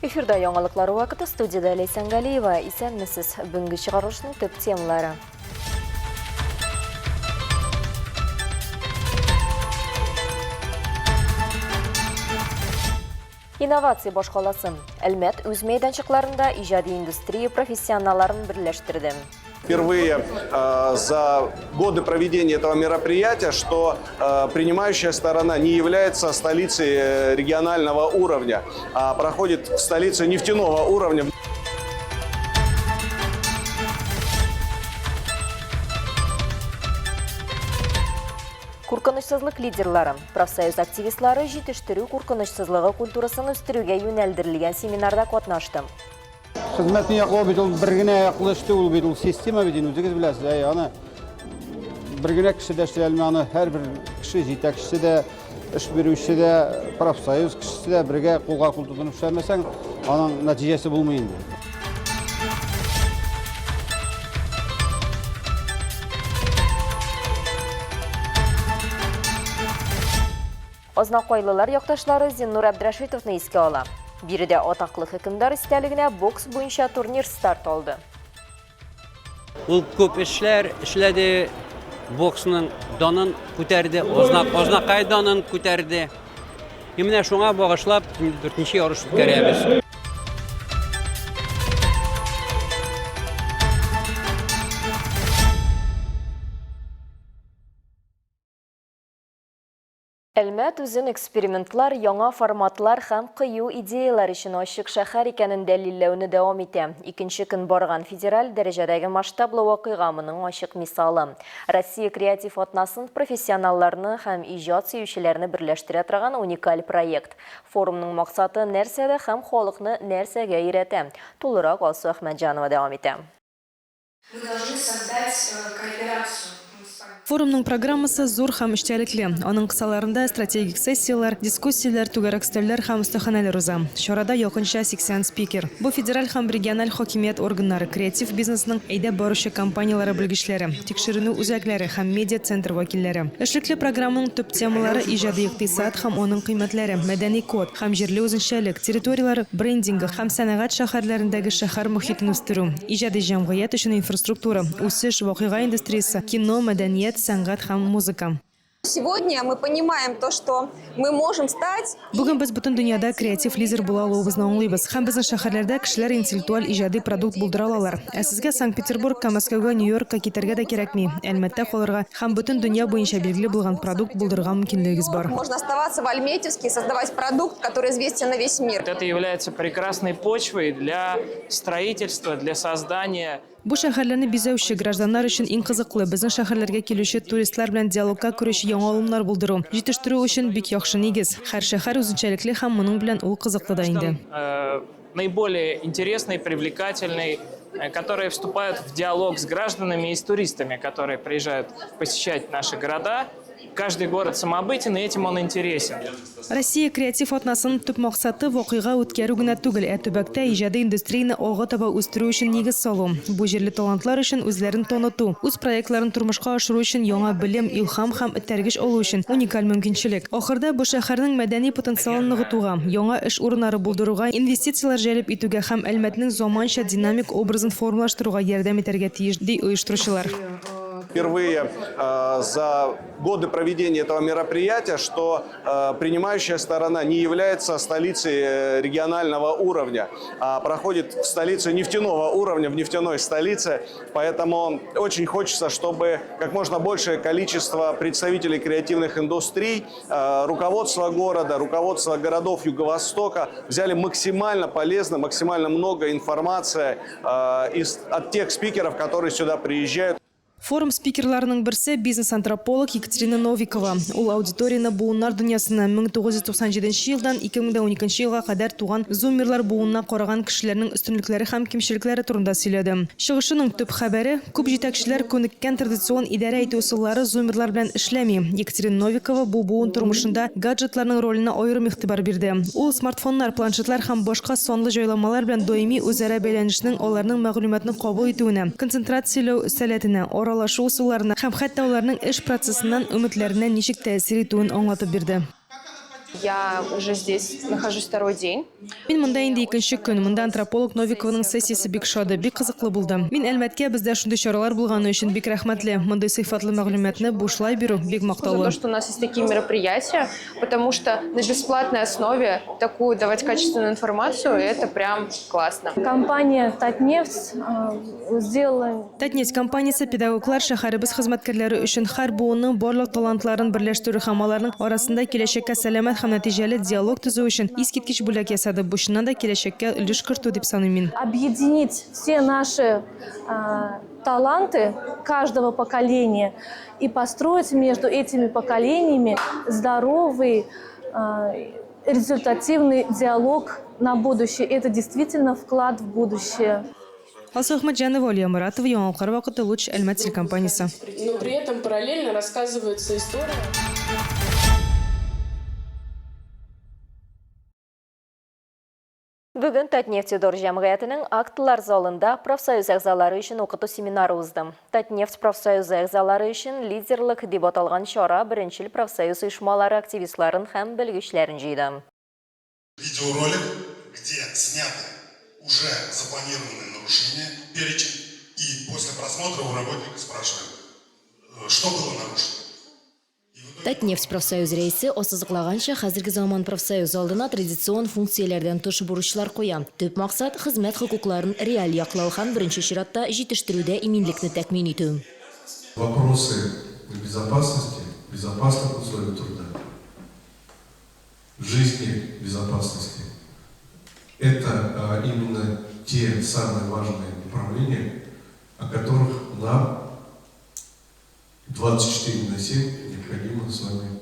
Эфирда яңалыклар вакыты студиядә Ләйсән Галиева. Исәнмесез. Бүгенге чыгарылышның төп темалары. Инновация башкаласы. Әлмәт үз мәйданчыкларында иҗади индустрия профессионалларын берләштерде. Впервые за годы проведения этого мероприятия, что принимающая сторона не является столицей регионального уровня, а проходит в столице нефтяного уровня. Куркынычсызлык лидерлары, профсоюз активистлары җитештерү куркынычсызлыгы культурасын үстерүгә юнәлдерелгән семинарда катнашты. Хезмәтне яклау бит ул бер генә яклы эш түгел бит ул система бит инде үзегез беләсез. Әй, аны бер генә кеше дә эшли алмый, аны һәрбер кеше җитәкчесе дә, эш бирүче дә, профсоюз кешесе дә бергә кулга кул тотынып эшләмәсәң, аның нәтиҗәсе булмый инде. Азнакайлылар якташлары Зиннур Әбдрәшитовны искә ала. Биредә атаклы хөкемдар истәлегенә бокс буенча турнир старт алды. Ул күп эшләр эшләде, боксның данын күтәрде, Азнак, Азнакай данын күтәрде. И менә шуңа багышлап дүртенче ярыш үткәрәбез. Әлмәт үзен экспериментлар, яңа форматлар һәм кыю идеяләр өчен ачык шәһәр икәнен дәлилләүне дәвам итә. Икенче көн барган федераль дәрәҗәдәге масштаблы вакыйга моның ачык мисалы. Россия креатив атнасын профессионалларны һәм иҗат сөючеләрне берләштерә торган уникаль проект. Форумның максаты нәрсәдә һәм халыкны нәрсәгә өйрәтә? Тулырак Алсу Әхмәтҗанова дәвам итә. Мы должны создать кооперацию. Форумның программасы зур һәм эчтәлекле. Аның кысаларында стратегик сессияләр, дискуссияләр, түгәрәк өстәлләр һәм остаханәләр уза. Чарада якынча 80 спикер. Бу федераль һәм региональ хакимият органнары, креатив бизнесның әйдәп баручы компанияләре белгечләре, тикшеренү үзәкләре һәм медиа-центр вәкилләре. Эшлекле программаның төп темалары, иҗади икътисад һәм аның кыйммәтләре, мәдәни код һәм җирле үзенчәлек, территорияләр брендингы һәм сәнәгать шәһәрләрендәге шәһәр мохитен үстерү, иҗади җәмгыять өчен инфраструктура, үсеш, вакыйга индустриясе, кино, мәдәният, сәнгать һәм музыка. Сегодня мы понимаем то, что мы можем стать. Бүген без бөтен дөньяда креатив лидер була алуыбызны аңлыйбыз. Һәм безнең шәһәрләрдә кешеләр интеллектуаль иҗади продукт булдыра алалар. Ә сезгә Санкт-Петербургка, Мәскәүгә, Нью-Йоркка китәргә дә кирәкми. Әлмәттә калырга һәм бөтен дөнья буенча билгеле булган продукт булдырырга мөмкинлегегез бар. Можно оставаться в Альметьевске и создавать продукт, который известен на весь мир. Это является прекрасной почвой для строительства, для создания. Бу шәһәрләрне бизәүче, гражданнар өчен иң кызыклы, безнең шәһәрләргә килүче туристлар белән диалогка керүче яңа алымнар булдыру, җитештерү өчен бик яхшы нигез. Һәр шәһәр үзенчәлекле һәм моның белән ул кызыклы да инде. Наиболее интересный, привлекательный, которые вступают в диалог с гражданами и с туристами, которые приезжают посещать наши города. Каждый город самобытен, и этим он интересен. Россия креатив атнасының төп максаты, вакыйга үткәрү генә түгел, ә төбәктә иҗади индустрияне алга таба үстерү өчен нигез салу. Бу җирле талантлар өчен үзләрен таныту, үз проектларын тормышка ашыру өчен яңа белем, илһам һәм этәргеч алу өчен уникаль мөмкинчелек. Ахырда бу шәһәрнең мәдәни потенциалын ныгытуга, яңа эш урыннары булдыруга инвестицияләр җәлеп итүгә һәм Әлмәтнең заманча динамик образын формалаштыруга ярдәм итәргә тиеш, ди оештыручылар. Впервые за годы проведения этого мероприятия, что принимающая сторона не является столицей регионального уровня, а проходит в столице нефтяного уровня, в нефтяной столице. Поэтому очень хочется, чтобы как можно большее количество представителей креативных индустрий, руководство города, руководство городов Юго-Востока взяли максимально полезно, максимально много информации от тех спикеров, которые сюда приезжают. Форум спикерларының берсе, бизнес-антрополог Екатерина Новикова. Ул аудиторияне буыннар дөньясына, 1997 елдан 2012 елга кадәр туган зуммерлар буынына караган кешеләрнең өстенлекләре һәм кимчелекләре турында сөйләде. Чыгышының төп хәбәре, күп җитәкчеләр күнеккән традицион идарә итү ысуллары зуммерлар белән эшләми. Екатерина Новикова бу буын тормышында гаджетларның роленә аерым игътибар бирде. Ул смартфоннар, планшетлар һәм башка санлы җайламалар белән даими үзара бәйләнешнең аларның мәгълүматны кабул итүенә, концентрацияләү сәләтенә, аралашу ысулларына һәм хәтта аларның эш процессыннан өметләренә ничек тәэсир итүен аңлатып бирде. Я уже здесь нахожусь второй день. Мин монда инде икенче көн. Монда антрополог Новикованың сессиясе бик ошады, бик кызыклы булды. Мин Әлмәткә бездә шундый чаралар булганы өчен бик рәхмәтле. Мондый сыйфатлы мәгълүматны бушлай бирү бик За мактаулы. то, что у нас есть такие мероприятия, потому что на бесплатной основе такую давать качественную информацию, это прям классно. Компания Татнефть сделала Татнефть компаниясе педагоглар шәһәребез хезмәткәрләре өчен һәр буынның барлык талантларын берләштерү һәм аларның арасында киләчәккә сәламәт һәм нәтиҗәле диалог төзү өчен искиткеч бүләк ясады. Бу чыннан да киләчәккә өлеш кертү дип саныйм мин. Объединить все наши таланты каждого поколения и построить между этими поколениями здоровый, результативный диалог на будущее. Это действительно вклад в будущее. Алсу Әхмәтҗанова, Алия Моратова, Яңалыклар вакыты, Луч, Әлмәт телекомпаниясе. Но при этом параллельно рассказывается история. Бүген Татнефтедор җәмгыятенең актлар залында профсоюз әгъзалары өчен укыту семинары узды. Татнефть профсоюзы әгъзалары өчен лидерлык дип аталган чара беренчел профсоюз оешмалары активистларын һәм белгечләрен җыйды. Видеоролик, где сняты уже запланированные нарушения, перечень, и после просмотра у работника спрашиваем, что было нарушено. Татнефть профсоюз рәисе ассызыклаганча, хәзерге заман профсоюз алдына традицион функцияләрдән тыш бурычлар куя. Төп максат хезмәт хокукларын реаль яклау һәм беренче чиратта җитештерүдә иминлекне тәэмин итү. Вопросы безопасности, безопасных условий труда, жизни безопасности – это именно те самые важные направления, о которых нам 24 на 7 необходимо с вами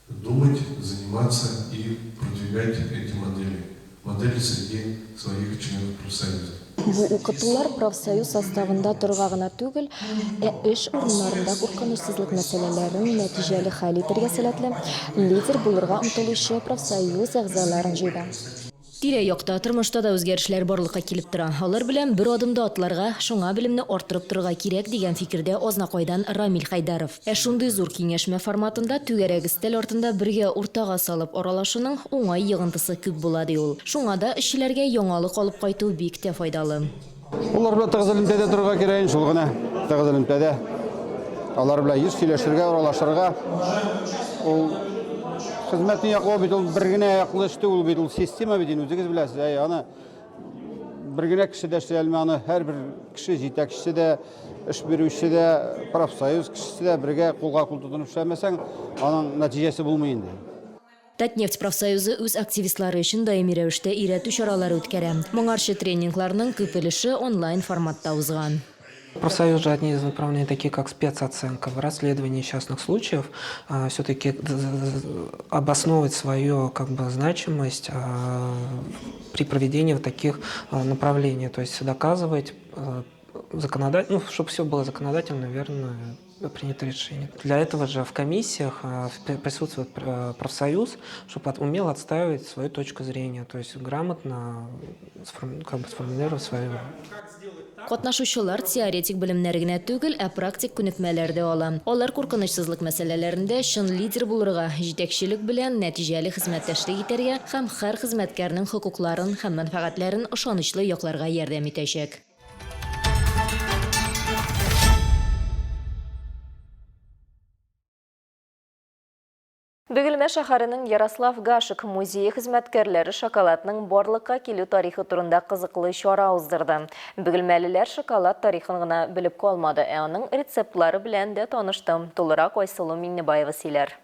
думать, заниматься и продвигать эти модели среди своих членов профсоюза. Бу укытулар профсоюз составында торырга гына түгел, ә эш урыннарында куркынычсызлык мәсьәләләрен нәтиҗәле хәл итәргә сәләтле лидер булырга омтылучы профсоюз әгъзаларын җыйды. Тирә-якта, тормышта да үзгәрешләр барлыкка килеп тора. Алар белән бер адымда атларга, шуңа белемне арттырып торырга кирәк, дигән фикердә Азнакайдан Рамил Хәйдәров. Ә шундый зур киңәшмә форматында түгәрәк өстәл артында бергә уртага салып аралашуның уңай йогынтысы күп була, ди ул. Шуңа да эшчеләргә яңалык алып кайту бик тә файдалы. Алар белән тыгыз элемтәдә торырга кирәк, шул гына. Тыгыз элемтәдә. Алар белән еш сөйләшергә, аралашырга. Ул хезмәтне яклау бит ул бер генә яклы эш түгел бит ул система бит инде үзегез беләсез. Әй, аны бер генә кеше дә эшли алмый, аны һәрбер кеше җитәкчесе дә, эш бирүче дә, профсоюз кешесе дә бергә кулга кул тотынып эшләмәсәң, аның нәтиҗәсе булмый инде. Татнефть профсоюзы үз активистлары өчен даими рәвештә өйрәтү чаралары үткәрә. Моңарчы тренингларның күп өлеше онлайн форматта узган. Профсоюз же одни из направлений, такие как спецоценка в расследовании частных случаев, все-таки обосновывать свою как бы значимость при проведении вот таких направлений, то есть доказывать ну, чтобы все было законодательно, верно принято решение. Для этого же в комиссиях присутствует профсоюз, чтобы умел отстаивать свою точку зрения, то есть грамотно как бы сформулировать свою. Катнашучылар теоретик белемнәр генә түгел, ә практик күнекмәләр дә ала. Алар куркынычсызлык мәсьәләләрендә чын лидер булырга, җитәкчелек белән нәтиҗәле хезмәттәшлек итәргә һәм һәр хезмәткәрнең хокукларын һәм мәнфәгатьләрен ышанычлы якларга ярдәм итәчәк. Бөгелмә шәһәренең Ярослав Гашек музее хезмәткәрләре шоколадның барлыкка килү тарихы турында кызыклы чара уздырды. Бөгелмәлеләр шоколад тарихын гына белеп калмады, ә аның рецептлары белән дә танышты. Тулырак Айсылу Миңнебаева сөйләр.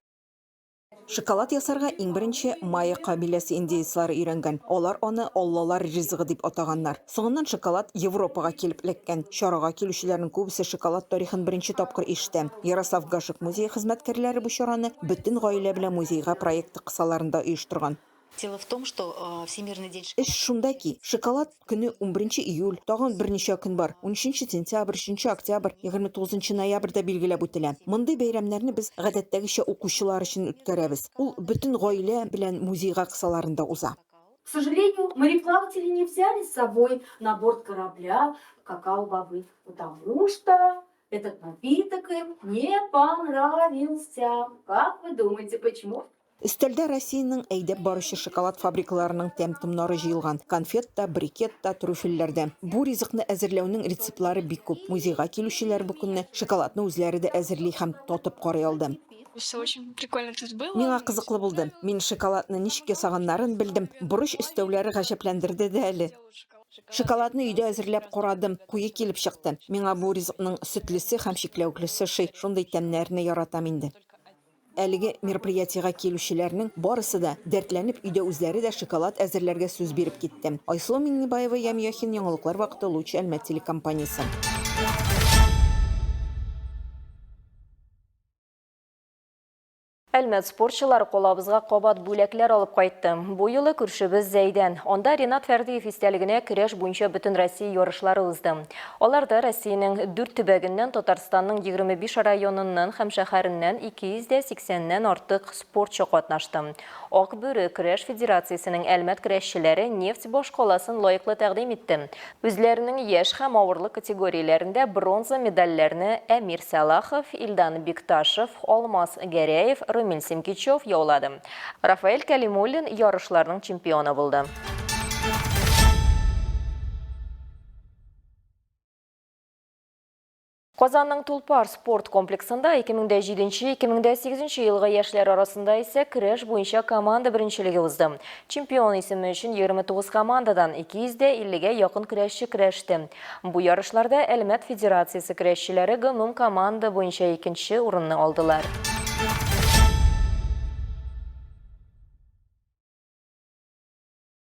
Шоколад ясарга иң беренче майя кабиләсе индеецлары өйрәнгән. Алар аны аллалар ризыгы дип атаганнар. Соңыннан шоколад Европага килеп эләккән. Чарага килүчеләрнең күбесе шоколад тарихын беренче тапкыр ишетә. Ярослав Гашек музее хезмәткәрләре бу чараны Бөтен гаилә белән музейга проекты кысаларында оештырган. Дело в том, что Всемирный день Эш шунда ки, шоколад көне 11 июль, тагын берничә көн бар. 13 сентябрь, 3 октябрь, 29 ноябрьдә билгеләп үтелә. Мондый бәйрәмнәрне без гадәттәгечә укучылар өчен үткәрәбез. Ул бөтен гаилә белән музейга кысаларында уза. К сожалению, мореплаватели не взяли с собой на борт корабля какао-бобы, потому что этот напиток им не понравился. Как вы думаете, почему? Өстәлдә Россиянең әйдәп баручы шоколад фабрикаларының тәм-томнары җыелган, конфет та, брикет та, трюфельләр дә. Бу ризыкны әзерләүнең рецептлары бик күп. Музейга килүчеләр бу көнне шоколадны үзләре дә әзерли һәм татып карый алды. Миңа кызыклы булды. Мин шоколадны ничек ясаганнарын белдем. Борыч өстәүләре гаҗәпләндерде дә әле. Шоколадны өйдә әзерләп карадым, куе килеп чыкты. Миңа бу ризыкның сөтлесе һәм чикләвеклесе ошый, шундый тәмнәрне яратам инде. Әлеге мероприятиегә килүчеләрнең барысы да, дәртләнеп, өйдә үзләре дә шоколад әзерләргә сүз биреп китте. Айсылу Миңнебаева, Ям Яхин, Яңалыклар вакыты, Луч, Әлмәт телекомпаниясе. Әлмәт спортчылары калабызга кабат бүләкләр алып кайтты. Бу юлы күршебез Зәйдән. Анда Ринат Фәрдиев истәлегенә көрәш буенча Бөтенроссия ярышлары узды. Аларда Россиянең дүрт төбәгеннән, Татарстанның 25 районыннан һәм шәһәреннән 280 нән артык спортчы катнашты. Ак бүре көрәш федерациясенең Әлмәт көрәшчеләре нефть башкаласын лаеклы тәкъдим итте. Үзләренең яшь һәм авырлык категорияләрендә бронза медальләрне Әмир Сәлахов, Илдан Бикташев, Алмаз Гәрәев, Румил Симкичев яулады. Рафаэль Кәлимуллин ярышларның чемпионы булды. Казанның Тулпар спорт комплексында 2007-2008 елгы яшьләр арасында исә көрәш буенча команда беренчелеге узды. Чемпион исеме өчен 29 командадан 250 гә якын көрәшче көрәште. Бу ярышларда Әлмәт федерациясе көрәшчеләре гомум команда буенча икенче урынны алдылар.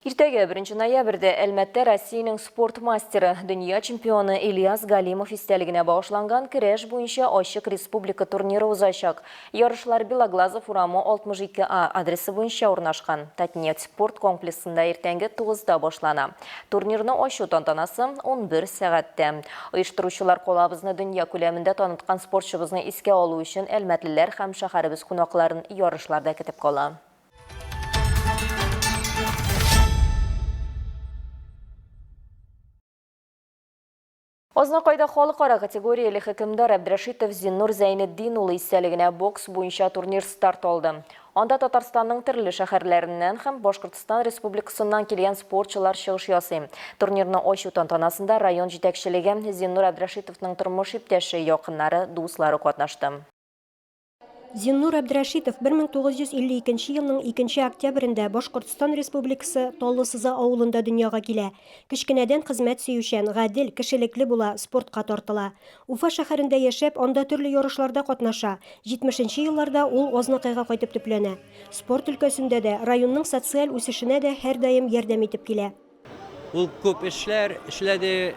Иртәгә, 1 ноябрьдә, Әлмәттә Россиянең спорт мастеры, дөнья чемпионы Ильяс Галимов истәлегенә багышланган көрәш буенча ачык республика турниры узачак. Ярышлар Белоглазов урамы 62 А адресы буенча урнашкан Татнефть спорт комплексында иртәнге 9да башлана. Турнирны ачу тантанасы 11 сәгатьтә. Оештыручылар калабызны дөнья күләмендә таныткан спортчыбызны искә алу өчен әлмәтлеләр һәм шәһәребез кунакларын ярышларда көтеп кала. Азнакайда халыкара категорияле хөкемдар Әбдрәшитов Зиннур Зәйнетдин улы истәлегенә бокс буенча турнир старт алды. Анда Татарстанның төрле шәһәрләреннән һәм Башкортстан Республикасыннан килгән спортчылар чыгыш ясый. Турнирны ачу тантанасында район җитәкчелеге, Зиннур Әбдрәшитовның тормыш иптәше, якыннары, дуслары катнашты. Зиннур Әбдрәшитов 1952 елның 2 октябрендә Башкортстан Республикасы Таллы Сыза авылында дөньяга килә. Кечкенәдән хезмәт сөючән, гадел, кешелекле була, спортка тартыла. Уфа шәһәрендә яшәп, анда төрле ярышларда катнаша. 70 нче елларда ул Азнакайга кайтып төпләнә. Спорт өлкәсендә дә, районның социаль үсешенә дә һәрдаим ярдәм итеп килә. Ул күп эшләр эшләде,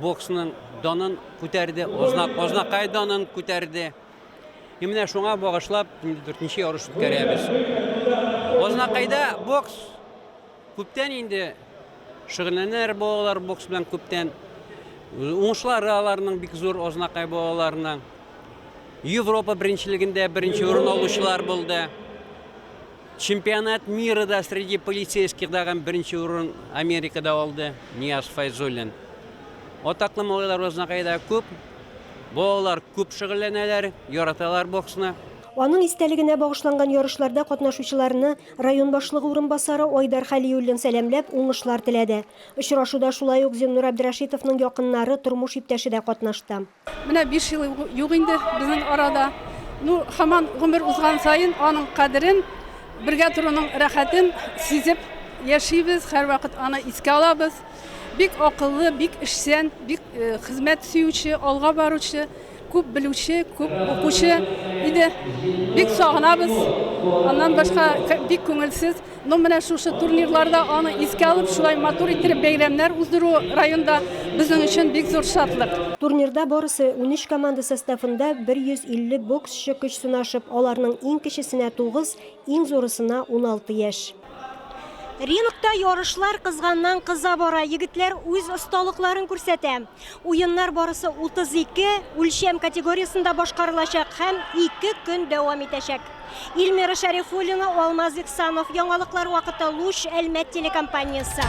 боксның данын күтәрде, Азнакай данын күтәрде. И менә шуңа багышлап инде дүртенче ярыш үткәрәбез. Азнакайда бокс күптән инде шөгыльләнәләр балалар бокс белән күптән. Уңышлары аларның бик зур Азнакай балаларының. Европа беренчелегендә беренче урын алучылар булды. Чемпионат мира да среди полицейских дагы беренче урын Америкада алды Нияз Файзуллин. Атаклы малайлар Азнакайда күп. Балалар күп шөгыльләнәләр, яраталар боксны. Аның истәлегенә багышланган ярышларда катнашучыларны район башлыгы урынбасары Айдар Хәлиуллин сәламләп, уңышлар теләде. Очрашуда шулай ук Зиннур Әбдрәшитовның якыннары, тормыш иптәше дә катнашты. Менә 5 ел юк инде безнең арада. Ну, һаман гомер узган саен аның кадерен, бергә торуның рәхәтен сизеп яшибез, һәрвакыт аны искә алабыз. Бик акыллы, бик эшчән, бик э, хезмәт сөюче, алга баручы, күп белүче, күп укучы иде. Бик сагынабыз. Аннан башка бик күңелсез. Ну, менә шушы турнирларда аны искә алып, шулай матур иттереп бәйрәмнәр уздыру районда безнең өчен бик зур шатлык. Турнирда барысы 13 команда составында 150 боксчы көч сынашып, аларның иң кечесенә 9, иң зурысына 16 яшь. Рингта ярышлар кызганнан кыза бара, егетләр үз осталыкларын күрсәтә. Уеннар барысы 32 үлчәм категориясендә башкарылачак һәм ике көн дәвам итәчәк. Ильмира Шәрифуллина, Алмаз Ихсанов, Яңалыклар вакыты, Луч, Әлмәт телекомпаниясе.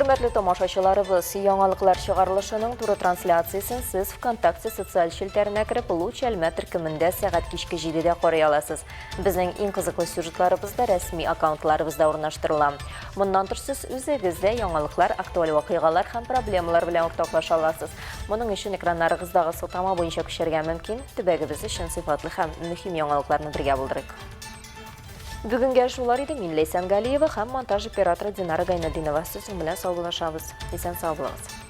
Хөрмәтле тамашачыларыбыз, яңалыклар чыгарылышының туры трансляциясен сез ВКонтакте социаль челтәренә кереп, Луч Әлмәт төркемендә сәгать кичке 7-дә карый аласыз. Безнең иң кызыклы сюжетларыбыз да рәсми аккаунтларыбызда урнаштырыла. Моннан тыш сез үзегез дә яңалыклар, актуаль вакыйгалар һәм проблемалар белән уртаклаша аласыз. Моның өчен экраннарыгыздагы сылтама буенча күчәргә мөмкин. Төбәгебез өчен сыйфатлы һәм мөһим яңалыкларны бергә булдырыйк. Бүгенгә шулар иде. Мин Ләйсән Галиева һәм монтаж операторы Динара Гайнетдинова. Сезнең белән саубуллашабыз. Исән сау булыгыз.